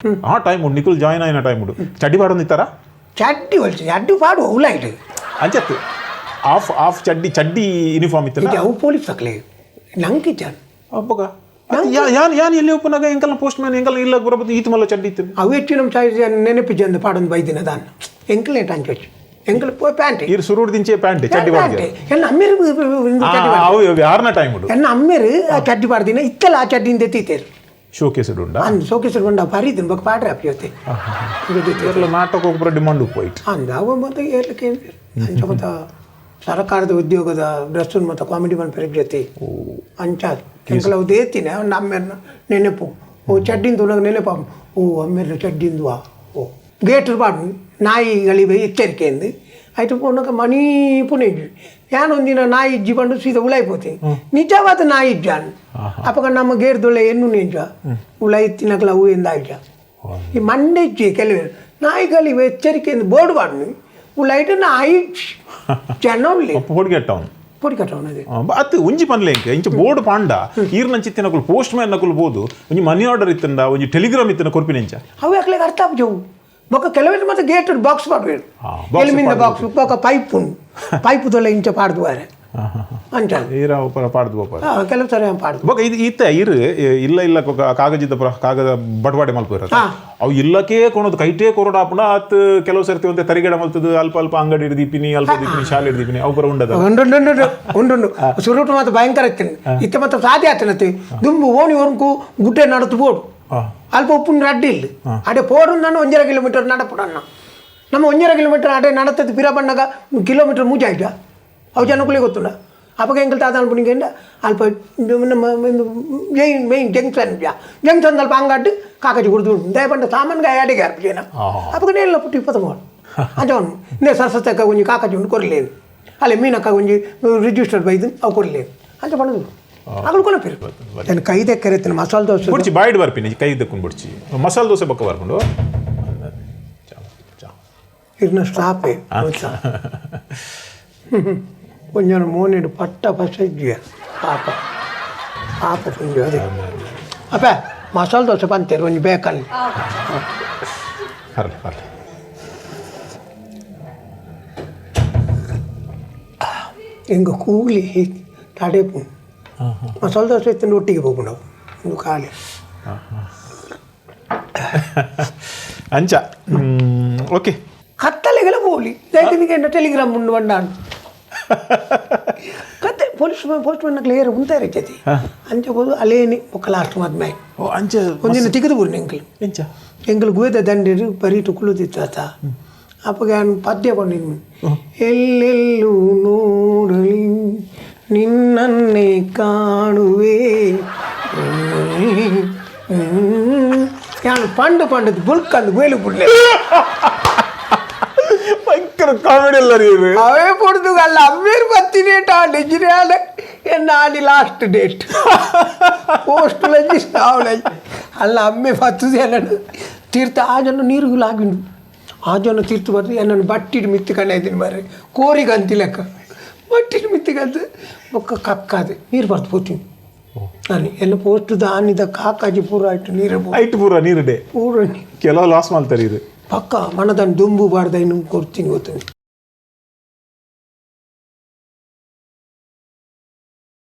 ಆ ಟೈಮ್ ಉಂಡು ನಿಕುಲ್ ಜಾಯಿನ್ ಆಯಿನ ಟೈಮ್ ಉಂಡು ಚಡ್ಡಿ ಪಾಡೊಂದು ಇತ್ತಾರಾ? ಚಡ್ಡಿ ಒಲ್ಚಿ ಚಡ್ಡಿ ಪಾಡು ಉಲಾಯ್ಟ್. ಅಂಚತ್ತು ಆಫ್ ಆಫ್ ಚಡ್ಡಿ ಚಡ್ಡಿ ಯೂನಿಫಾರ್ಮ್ ಇತ್ತಲ್ಲ. ಅವು ಪೊಲೀಸ್ ತಕ್ಲೆ ನಂಗೆ ಚಾನ್. ಅಬ್ಬಗ ಯಾನ್ ಯಾನ್ ಎಲ್ಲಿ ಒಪ್ಪನಾಗ ಎಂಕಲ್ನ ಪೋಸ್ಟ್ ಮ್ಯಾನ್ ಎಂಕಲ್ನ ಇಲ್ಲ ಬರಬತ್ತು ಈತ ಮಲ್ಲ ಚಡ್ಡಿ ಇತ್ತು. ಅವು ಹೆಚ್ಚು ನಮ್ಮ ಸೈಜ್ ನೆನಪು ಪಾಡೊಂದು ಬೈದಿನ ದಾನ್ ಎಂಕಲ್ ಅಂಚೊಚ್ಚು ಎಂಕಲ್ ಪ್ಯಾಂಟ್. ಈರ್ ಸುರುಡ್ ದಿಂಚೆ ಪ್ಯಾಂಟ್ ಚಡ್ಡಿ ಪಾಡ್ದೆ. ಎನ್ನ ಅಮ್ಮೇರು ಚಡ್ಡಿ. ಅವು ಯಾರನ ಟೈಮ್ ಉಂಡು. ಎನ್ನ ಅಮ್ಮೇರು ಆ ಚಡ್ಡಿ ಪಾಡ್ದಿನ ಇತ್ತಲ್ಲ ಆ ಚಡ್ಡಿಯಿಂದ ಎತ್ತಿತ್ತೇರು. ಶೋಕೇಸ್ ಉಂಡಾ? ಅಂದ್ ಶೋಕೇಸ್ ಉಂಡ ಪರಿದಿನ ಬೊಕ್ಕ ಪಾಡ್ರೆ ಅಪ್ಪಿಯೋತೆ. ಇರ್ಲ ನಾಟಕ ಒಬ್ಬರ ಡಿಮಾಂಡ್ ಉಪ್ಪು ಅಂದ ಅವು ಮತ್ತೆ ಏರ್ಲಿಕ್ಕೆ ಅಂಚ ಮತ್ತೆ ಸರ್ಕಾರದ ಉದ್ಯೋಗದ ಡ್ರೆಸ್ ಮತ್ತು ಕಾಮಿಡಿ ಮನ್ಪೆರೆ ಜೊತೆ ಅಂಚ ಎಂಕಲ ಅವು ದೇತಿನ ನಮ್ಮೆರ್ನ ನೆನಪು ಓ ಚಡ್ಡಿಂದು ಉಲಗ ನೆನಪು ಓ ಅಮ್ಮೆರ್ನ ಚಡ್ಡಿಂದು ಆ ಓ ಗೇಟ್ ಪಾಡು ನಾಯಿಗಳಿಗೆ ಎಚ್ಚರಿಕೆಯಿಂದ ಆಯ್ತು ಪೋನಕ ಮಣಿ ಪುಣೆ ಯಾನ್ ಒಂದಿನ ನಾಯಿ ಇಜ್ಜಿ ಬಂಡು ಸೀದಾ ಉಳಾಯಿ ನಿಜವಾದ ನಾಯಿ ಇಜ್ಜಾನ್ ಅಪಗ ನಮ್ಮ ಗೇರ್ದೊಳೆ ಎನ್ನು ನಿಜ ಉಳಾಯಿ ತಿನ್ನಕಲ ಅವು ಎಂದಾಯ್ಜ ಈ ಮಂಡೆ ಇಜ್ಜಿ ಕೆಲವರು ನಾಯಿಗಳಿಗೆ ಎಚ್ಚರಿಕೆಯಿಂದ ಬೋರ್ಡ್ ಪಾಡು ಉಳಾಯಿಟ್ ನಾಯಿ ಜನ ಉಳ್ಳಿ. ಪೊಡಿಗೆಟ್ಟ ಅವನು. ಪೊಡಿ ಕಟ್ಟವನದೆ. ಅತ್ತು ಒಂಜಿ ಪನ್ಲೆ ಇಂಕ ಇಂಚ ಬೋರ್ಡ್ ಪಾಂಡ ಈರ್ನ ಚಿತ್ತಿನಕುಲು ಪೋಸ್ಟ್ ಮ್ಯಾನ್ ನಕುಲು ಬೋದು ಒಂಜಿ ಮನಿ ಆರ್ಡರ್ ಇತ್ತಂಡ ಒಂಜಿ ಟೆಲಿಗ್ರಾಮ್ ಇತ್ತನ ಕೊರ್ಪಿನ ಇಂಚ. ಅವು ಯಾಕಲೆ ಅರ್ಥ ಆಪುಜವು ಬೊಕ್ಕ ಕೆಲವರು ಮತ್ತೆ ಗೇಟ್ ಬಾಕ್ಸ್ ಪಾಡ್ಬೇರು. Box. ಎಲ್ಮಿಂದ ಪಾಡ್ದು. ಬಾಕ್ಸ್ ಬೊಕ್ಕ ಪೈಪ್ ಉಂಡು ಪೈಪ್ ದೊಲ್ಲ ಇಂಚ ಪಾಡ್ದುವಾರೆ ಅಂಚ. ಈರ ಪರ ಪಾಡ್ದು ಬೋಪ. ಕೆಲವು ಸರಿ ಪಾಡ್ದು. ಬೊಕ ಇದು ಇತ್ತ ಇರು ಇಲ್ಲ ಇಲ್ಲ ಕಾಗಜಿದ ಕಾಗದ ಬಟವಾಡೆ ಮಲ್ಪುರ. ಅವು ಇಲ್ಲಕ್ಕೆ ಕೊಣದು ಕೈಟೇ ಕೊರಡ ಆಪುಂಡ ಆತ್ ಕೆಲವು ಸರ್ತಿ ಒಂತೆ ತರಿಗಡ ಮಲ್ತದು ಅಲ್ಪ ಅಲ್ಪ ಅಂಗಡಿ ಹಿಡ್ದಿಪ್ಪಿನಿ ಅಲ್ಪ ದಿಪ್ಪಿನಿ ಶಾಲೆ ಹಿಡ್ದಿಪ್ಪಿನಿ ಅವು ಪರ ಉಂಡದ. ಉಂಡುಂಡು ಉಂಡುಂಡು ಸುರುಟು ಮಾತ್ರ ಭಯಂಕರ ಇತ್ತು ಇತ್ತ ಮಾತ್ರ ಸಾಧ್ಯ ಆತನತ್ತೆ ದುಂಬು ಓಣಿ ಒರಂಕು ಗುಡ್ಡೆ ನಡತು ಬೋಡು. ಅಲ್ಪ ಉಪ್ಪುನ ರಡ್ಡಿ ಇಲ್ಲ ಅಡೆ ಪೋಡು ನಾನು 1.5 ಕಿಲೋಮೀಟರ್ ನಡಪುಡಣ್ಣ ನಮ್ಮ 1.5 ಕಿಲೋಮೀಟರ್ ಅಡೆ ನಡತದ್ದು ಪಿರ ಬಣ್ಣಗ ಕಿಲೋಮೀಟರ್ ಮೂಜಾಯ್ಟ ಅವು ಜನಕ್ಕುಲೇ ಗೊತ್ತುಂಡ ಅಪಗ ಎಂಕಲ್ ತಾತ ಅನ್ಪುನಿಗೆ ಅಲ್ಪ ನಮ್ಮ main main junction junction ಅಲ್ಪ ಅಂಗಾಟ್ ಕಾಕಜಿ ಕುಡ್ದು ದಯಪಂಡ ಸಾಮಾನ್ಗೆ ಅಡಿಗೆ ಅರ್ಪಿನ ಅಪಗ ನೇಲ್ಲ ಪುಟ್ಟಿ 23 ಅಂಚ ನೇ ಸರಸ್ವತಕ್ಕ ಒಂಜಿ ಕಾಕಜಿ ಉಂಡು ಕೊರలేదు ಅಲ್ಲೇ ಮೀನಕ್ಕ ಒಂಜಿ ರಿಜಿಸ್ಟರ್ಡ್ ಬೈದು ಅವು ಕೊರలేదు ಅಂಚ ಪಣದು ಅಗಲು ಕೊನಪಿರು ನಾನು ಕೈ ದೆಕ್ಕರೆ ಮಸಾಲೆ ದೋಸೆ. ಬುಡ್ಚಿ ಬಾಯ್ಡ್ ಬರ್ಪಿನಿ ಕೈ ದಕ್ಕೊಂಡು ಬುಡ್ಚಿ ಮಸಾಲೆ ದೋಸೆ ಬೊಕ್ಕ ಬರ್ಕೊಂಡು. ಇರ್ನ ಸ್ಟಾಪೇ కొంచెం ಮೋನಿಡು ಪಟ್ಟ ಪಸಜ್ಜಿಯ ಪಾಪ ಪಾಪ ಕೊಂಚ ಅದೇ ಅಪ್ಪ ಮಸಾಲೆ ದೋಸೆ ಬಂತೇರು ಒಂಜಿ ಬೇಕಲ್ಲಿ. ಹರ್ಲಿ ಹರ್ಲಿ. ಎಂಗ ಕೂಲಿ ತಡೆಪು ಮಸಾಲೆ ದೋಸೆ ಇತ್ತು ಒಟ್ಟಿಗೆ ಹೋಗು ನಾವು ಒಂದು ಖಾಲಿ. ಅಂಚ ಓಕೆ. ಕತ್ತಲೆಗೆಲ್ಲ ಹೋಗ್ಲಿ ದಯವಿಟ್ಟು ಟೆಲಿಗ್ರಾಮ್ ಉಂಡು ಬಂಡಾನು ಕತ್ತೆ ಪೊಲೀಸ್ ಪೋಸ್ಟ್ ಮನ್ನಕ್ಲೆ ಏರು ಉಂತಾರೆ ಜತಿ ಅಂಚ ಹೋದು ಅಲೇನಿ ಬೊಕ್ಕ ಲಾಸ್ಟ್ ಮದ್ಮೆ. ಓ ಅಂಚ. ಒಂದಿನ ತಿಗದು ಬುರ್ನಿ ಎಂಕಲ್. ಎಂಚ? ಎಂಕಲ್ ಗುವೇದ ದಂಡಿರು ಬರೀಟು ಕುಳುದಿತ್ತು ಆತ ಅಪ್ಪಗೆ ನಾನು ಪದ್ಯ ಕೊಂಡಿದ್ದು ಎಲ್ಲೆಲ್ಲೂ ನೋಡಲಿ ನಿನ್ನನ್ನೇ ಕಾಣುವೆ ನಾನು ಪಂಡು ಪಂಡದು ಬುಲ್ಕಂದು ಗುವೇಲು ಬಿಡ್ಲೆ. ಭಯಂಕರ ಕಾಮಿಡಿ ಅಲ್ಲ ರೀ ಇದು. ಅವೇ ಪೊಡ್ದು ಅಲ್ಲ ಅಮ್ಮೇರು ಬತ್ತಿನೇಟ ನಿಜಿರಿಯಾಲ ಎನ್ನ ಆಡಿ last date post ಲಂಜಿ ಸಾವಳಂಜಿ ಅಲ್ಲ ಅಮ್ಮೆ ಬತ್ತದು ಎನ್ನನು ತೀರ್ಥ ಆ ಜನ ನೀರು ಲಾಗಿಂಡು ಆ ಜನ ತೀರ್ಥ ಬರ್ದು ಎನ್ನನ್ನು ಬಟ್ಟಿಡು ಮಿತ್ತು ಕಣ್ಣ ಇದ್ದೀನಿ ಮಾರ್ರೆ ಕೋರಿಗೆ ಅಂತಿ ಲೆಕ್ಕ ಬಟ್ಟಿಡು ಮಿತ್ತಿಗಂತ ಬೊಕ್ಕ ಕಕ್ಕಾದೆ ನೀರು ಬರ್ದು ಪೋತೀನಿ ನಾನು ಎಲ್ಲ ಪೋಸ್ಟ್ ಆನಿದ ಕಾಕಾಜಿ ಪೂರ ಆಯ್ತು ನೀರು. ಐಟ್ ಪೂರ ನೀರು ಡೇ. ಪೂರ ನೀರು. ಕೆಲವು ಲಾಸ್ ಮಾಡ್ತಾರೆ ಇದು. ಪಕ್ಕ ಮನದನ್ನು ದುಂಬು ಬಾರ್ದ ಇನ್ನು ಕೊಡ್ತೀನಿ ಗೊತ್ತು.